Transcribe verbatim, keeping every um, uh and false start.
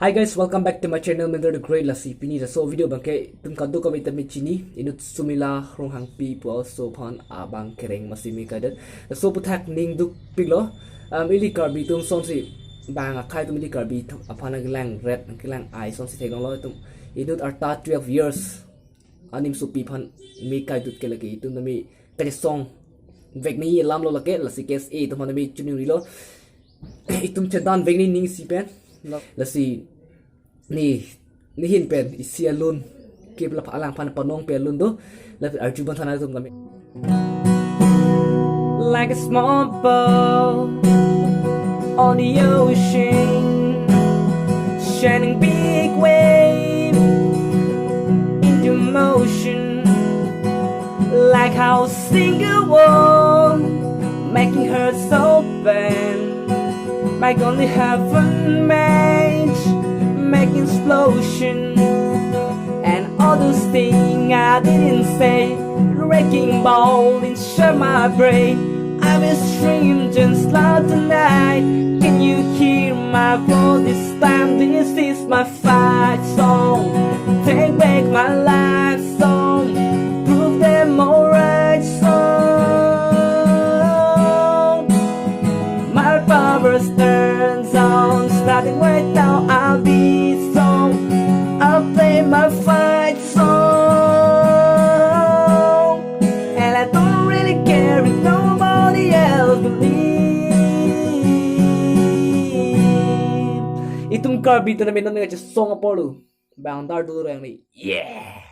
Hi guys, welcome back to my channel, Mendra the Great. Lasi pini laso video abangke itum kadokave ta me chini, inut Sumila Ronghangpi pu aso aphan abang kereng masi me kaidet. Laso aputhak ning dukpiklo. Um, ili Karbi atum sonsi bang akhai atum ili Karbi atum aphan nangkelang red, nangkelang ai sonsi theklonglo itum. Inut arta twelve years anim sopi aphan me kaidut ke lake itum tame kachesong vek ni alam lo lake, lasi K S A atum aphan me chunirilo. Itum chedan vek ni ning isi pen. Lasi ne, ne hin pen isi alun ke pela alang aphan panong pe alun do. Lapen arju banthan atum kami. Like a small boat on the ocean, shining big wave into motion, like how single world making her so bad. Might only have one match, making explosion, and all those things I didn't say. Wrecking ball inside my brain. I will stream just like tonight. Can you hear my voice this time? This is my fight song. Take back my life song. Prove them all right song. My power turns on. Starting right now, I'll be song. I'll play my fight song. And I don't really care if nobody else believes. Itum Karbi atum tame non kachesong apor lo. Bang dar dulu yang ni. Yeah.